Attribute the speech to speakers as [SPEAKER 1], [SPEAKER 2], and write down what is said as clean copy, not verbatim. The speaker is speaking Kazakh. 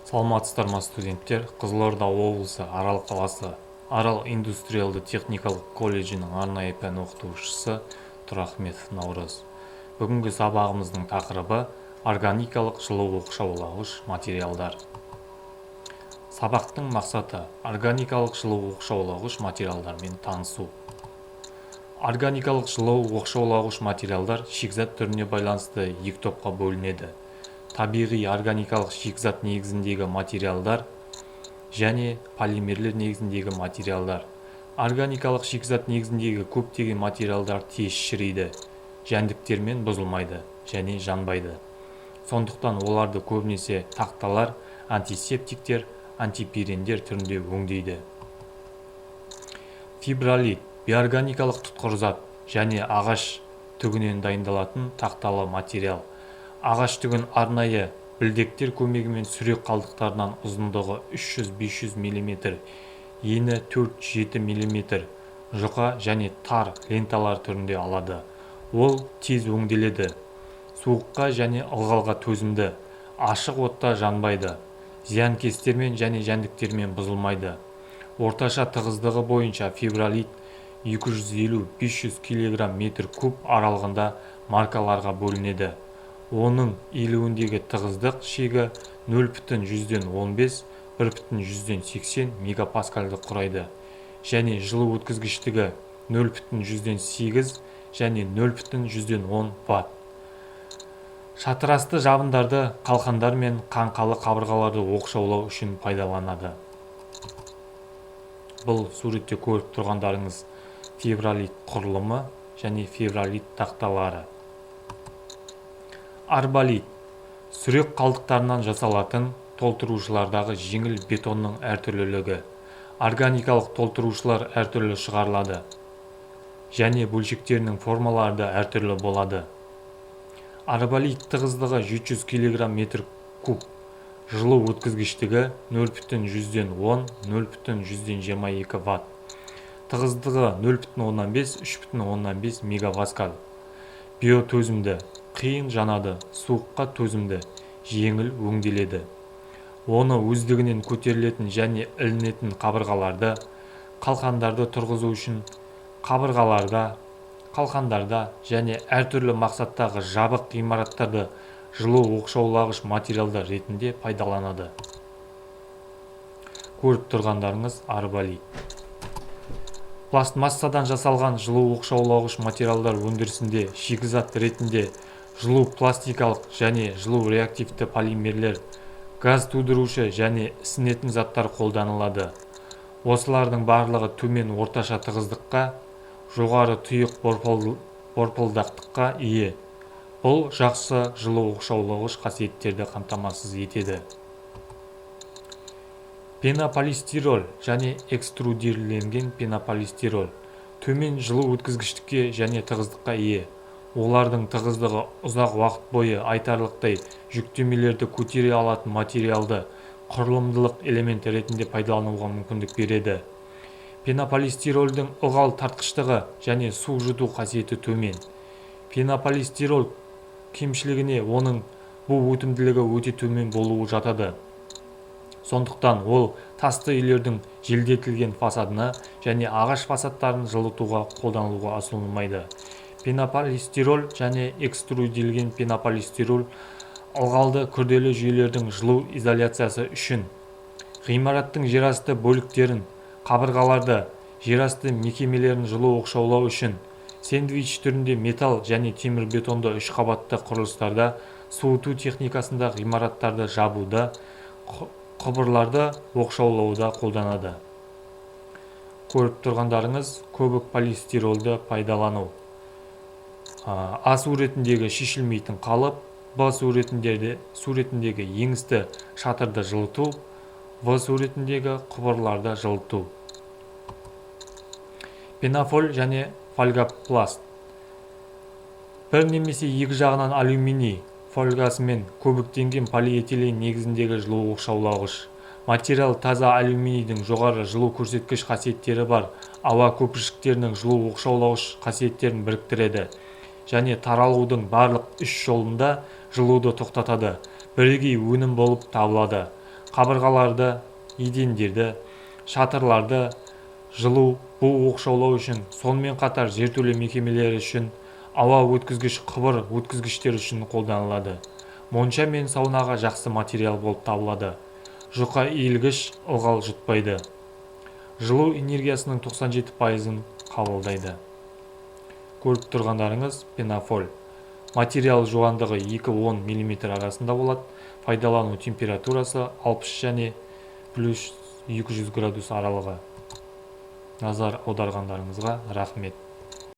[SPEAKER 1] Саламатсыздар ма, студенттер! Қызылорда облысы, Арал қаласы, Арал индустриалды техникалық колледжінің арнайы пән оқытушысы Тұрахметов Наурыз. Бүгінгі сабағымыздың тақырыбы: органикалық жылу оқшаулағыш материалдар. Сабақтың мақсаты: органикалық жылу оқшаулағыш материалдармен танысу. Органикалық жылу оқшаулағыш материалдар шикізат түріне байланысты екі топқа бөлінеді: табиғи органикалық шикізат негізіндегі материалдар және полимерлер негізіндегі материалдар. Органикалық шикізат негізіндегі көптеген материалдар тез шіриді, жәндіктермен бұзылмайды және жанбайды. Сондықтан оларды көбінесе тақталар, антисептиктер, антипирендер түрінде өңдейді. Фибролит – бейорганикалық тұтқыр зат және ағаш түгінен дайындалатын тақталы материал. Ағаш түгін арнайы білдектер көмегімен сүрек қалдықтарынан ұзындығы 300-500 мм, ені 4-7 мм жұқа және тар ленталар түрінде алады. Ол тез өңделеді, суыққа және ылғалға төзімді, ашық отта жанбайды, зиянкестермен және жәндіктермен бұзылмайды. Орташа тығыздығы бойынша фибролит 250-500 кг метр куб аралығында маркаларға бөлінеді. Оның иілуіндегі тығыздық шегі 0,15-1,80 мегапаскальді құрайды және жылу өткізгіштігі 0,8 және 0,10 ватт. Шатырасты жабындарды, қалқандар мен қаңқалы қабырғаларды оқшаулау үшін пайдаланады. Бұл суретте көріп тұрғандарыңыз – фибролит құрылымы және фибролит тақталары. Арболит – сүрек қалдықтарынан жасалатын толтырушылардағы жеңіл бетонның әртүрлілігі. Органикалық толтырушылар әртүрлі шығарылады және бөлшектерінің формалары да әртүрлі болады. Арболит тығыздығы 700 кг метр куб, жылу өткізгіштігі 0,10-0,22 ватт, тығыздығы 0,5-3,5 мегапаскаль. Биотөзімді, қиын жанады, суыққа төзімді, жеңіл өңделеді. Оны өздігінен көтерілетін және ілінетін қабырғаларды, қалқандарды тұрғызу үшін қабырғаларда, қалқандарда және әртүрлі мақсаттағы жабық ғимараттарды жылу оқшаулағыш материалдар ретінде пайдаланады. Көріп тұрғандарыңыз – арболит. Пластмассадан жасалған жылу оқшаулағыш материалдар өндірісінде шикізат ретінде жылу пластикалық және жылу реактивті полимерлер, газ тудырушы және ісінетін заттар қолданылады. Осылардың барлығы төмен орташа тығыздыққа, жоғары тұйық борпылдақтыққа ие. Бұл жақсы жылу оқшаулағыш қасиеттерді қамтамасыз етеді. Пенополистирол және экструдирленген пенополистирол төмен жылу өткізгіштікке және тығыздыққа ие. Олардың тығыздығы ұзақ уақыт бойы айтарлықтай жүктемелерді көтере алатын материалды құрылымдық элемент ретінде пайдалануға мүмкіндік береді. Пенополистирольдің ылғал тартқыштығы және су жұту қасиеті төмен. Пенополистирол кемшілігіне оның бу өтімділігі өте төмен болуы жатады. Сондықтан ол тасты үйлердің желдетілген фасадына және ағаш фасадтарын жылытуға қолданылуға ұсынылмайды. Пенополистирол және экструдилген пенополистирол ылғалды күрделі жүйелердің жылу изоляциясы үшін, ғимараттың жерасты бөліктерін, қабырғаларды, жерасты мекемелерін жылу оқшаулау үшін, сэндвич түрінде металл және темірбетонды үш қабатты құрылыстарда суыту техникасында, ғимараттарды жабуда, құбырларды оқшаулауда қолданады. Көріп тұрғандарыңыз – көбік полистиролды пайдалану. А суретіндегі шешілмейтін қалып, Б суретіндегі еңісті шатырды жылыту, В суретіндегі құбырларды жылыту. Пенофол және фольгопласт – бір немесе екі жағынан алюминий фольгасымен көбіктенген полиэтилен негізіндегі жылу оқшаулағыш материал. Таза алюминийдің жоғары жылу көрсеткіш қасиеттері бар ауа көпіршіктерінің жылу оқшаулағыш қасиеттерін біріктіреді және таралудың барлық үш жолында жылуды тоқтатады, бірегей өнім болып табылады. Қабырғаларды, едендерді, шатырларды жылу, бу оқшаулау үшін, сонымен қатар жертөле мекемелері үшін, ауа өткізгіш құбыр өткізгіштер үшін қолданылады. Монша мен саунаға жақсы материал болып табылады. Жұқа, иілгіш, ылғал жұтпайды. Жылу энергиясының 97%-ын қабылдайды. Көріп тұрғандарыңыз пенофол. Материал жуандығы 2-10 мм арасында болады. Пайдалану температурасы 60 және плюс 200 градус аралығы. Назар аударғандарыңызға рахмет.